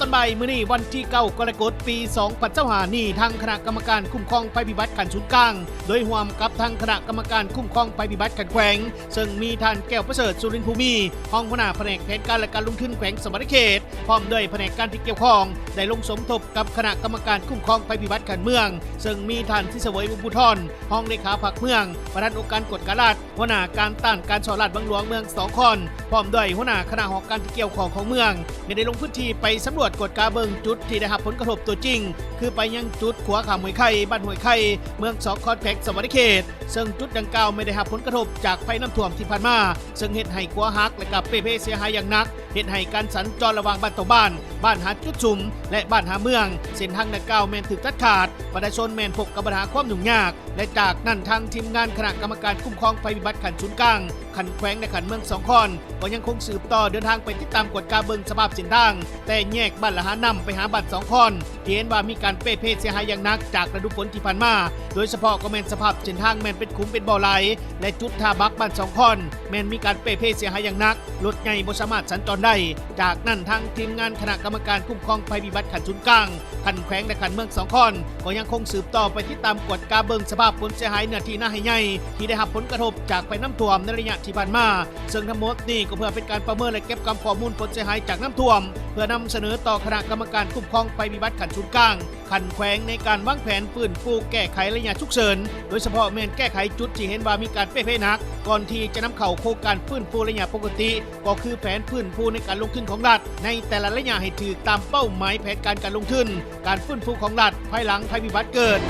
ຕອນບ່າຍມື້ນີ້ ວັນທີເກົ້າ ກໍລະກົດ ປີສອງພັນຊາວຫ້ານີ້, ທາງຄະນະກຳມະການຄຸ້ມຄອງໄພພິບັດຂັ້ນສູນກາງ ໂດຍຮ່ວມກັບທາງຄະນະກຳມະການຄຸ້ມຄອງໄພພິບັດຂັ້ນແຂວງ ເຊິ່ງມີທ່ານ ແກ້ວປະເສີດ ສຸລິນພູມີ ຮອງຫົວໜ້າພະແນກແຜນການ ແລະ ການລົງທຶນແຂວງສະຫວັນນະເຂດ ພ້ອມດ້ວຍພະແນກການທີ່ກ່ຽວຂ້ອງ ໄດ້ລົງສົມທົບກັບຄະນະກຳມະການຄຸ້ມຄອງໄພພິບັດຂັ້ນເມືອງ ເຊິ່ງມີທ່ານ ສີສະເຫວີຍ ວົງພູທອນ ຮອງເລຂາພັກເມືອງ, ປະທານອົງການກວດກາລັດ, ຫົວໜ້າການຕ້ານການສໍ້ລາດບັງຫຼວງເມືອງສອງຄອນ ພ້ອມດ້ວຍຫົວໜ້າຄະນະຫ້ອງການທີ່ກ່ຽວຂ້ອງຂອງເມືອງ ໄດ້ລົງພື້ນທີ່ໄປສຳຫຼວດກວດກາເບິ່ງຈຸດທີ່ໄດ້ຮັບຜົນກະທົບຕົວຈິງ ຄືໄປຍັງຈຸດຂົວຂ້າມຫ້ວຍໄຄ ບ້ານຫ້ວຍໄຄ ເມືອງສອງຄອນ ແຂວງສະຫວັນນະເຂດ ເຊິ່ງຈຸດດັ່ງກ່າວແມ່ນໄດ້ຮັບຜົນກະທົບຈາກໄພນ້ຳຖ້ວມທີ່ຜ່ານມາ ເຊິ່ງເຮັດໃຫ້ຂົວຫັກ ແລະ ກະເປ່ເພເສຍຫາຍຢ່າງໜັກ, ເຮັດໃຫ້ການສັນຈອນລະຫວ່າງບ້ານເຕົາບ້ານ, ບ້ານຫາຈຸດສຸມ ແລະ ບ້ານຫາເມືອງ ເສັ້ນທາງດັ່ງກ່າວແມ່ນຖືກຕັດຂາດ, ປະຊາຊົນແມ່ນພົບກັບບັນຫາຄວາມຫຍຸ້ງຍາກ ແລະ ຈາກນັ້ນທາງທີມງານຄະນະກຳມະການຄຸ້ມຄອງໄພພິບັດຂັ້ນສູນກາງ ຂັ້ນແຂວງ ແລະ ຂັ້ນເມືອງສອງຄອນ ກໍຍັງຄົງສືບຕໍ່ເດີນທາງໄປຕິດຕາມກວດກາເບິ່ງສະພາບເສັ້ນທາງ ແຕ່ແຍກບ້ານລະຫານນຳໄປຫາບ້ານສອງຄອນ ທີ່ເຫັນວ່າມີການເປ່ເພເສຍຫາຍຢ່າງໜັກຈາກລະດູຝົນທີ່ຜ່ານມາ, ໂດຍສະເພາະກໍແມ່ນສະພາບເສັ້ນທາງແມ່ນເປັນຂຸມເປັນບໍ່ຫຼາຍ ແລະ ຈຸດທ່າບັກບ້ານສອງຄອນ ແມ່ນມີການເປ່ເພເສຍຫາຍຢ່າງໜັກ, ລົດໃຫຍ່ບໍ່ສາມາດສັນຈອນໄດ້. ຈາກນັ້ນທາງທີມງານຄະນະກຳມະການຄຸ້ມຄອງໄພພິບັດຂັ້ນສູນກາງ ຂັ້ນແຂວງ ແລະ ຂັ້ນເມືອງສອງຄອນ ກໍຍັງຄົງສືບຕໍ່ໄປຕິດຕາມກວດກາເບິ່ງສະພາບຜົນເສຍຫາຍເນື້ອທີ່ນາໄຮ່ໃຫຍ່ ທີ່ໄດ້ຮັບຜົນກະທົບຈາກໄພນ້ຳຖ້ວມໃນໄລຍະທີ່ຜ່ານມາ, ເຊິ່ງທັງໝົດນີ້ກໍເພື່ອເປັນການປະເມີນ ແລະ ເກັບກຳຂໍ້ມູນຜົນເສຍຫາຍຈາກນ້ຳຖ້ວມ ເພື່ອນຳສະເໜີຕໍ່ຄະນະກຳມະການຄຸ້ມຄອງໄພພິບັດຂັ້ນສູນກາງ ຂັ້ນແຂວງ ໃນການວາງແຜນຟື້ນຟູແກ້ໄຂໄລຍະສຸກເສີນ, ໂດຍສະເພາະແມ່ນແກ້ໄຂຈຸດທີ່ເຫັນວ່າມີການເປ່ເພໜັກ ກ່ອນທີ່ຈະນຳເຂົ້າໂຄງການຟື້ນຟູໄລຍະປົກກະຕິ ກໍຄືແຜນຟື້ນຟູໃນການລົງທຶນຂອງລັດໃນແຕ່ລະໄລຍະໃຫ້ຖືກຕາມເປົ້າໝາຍແຜນການການລົງທຶນ ການຟື້ນຟູຂອງລັດພາຍຫຼັງໄພພິບັດເກີດ.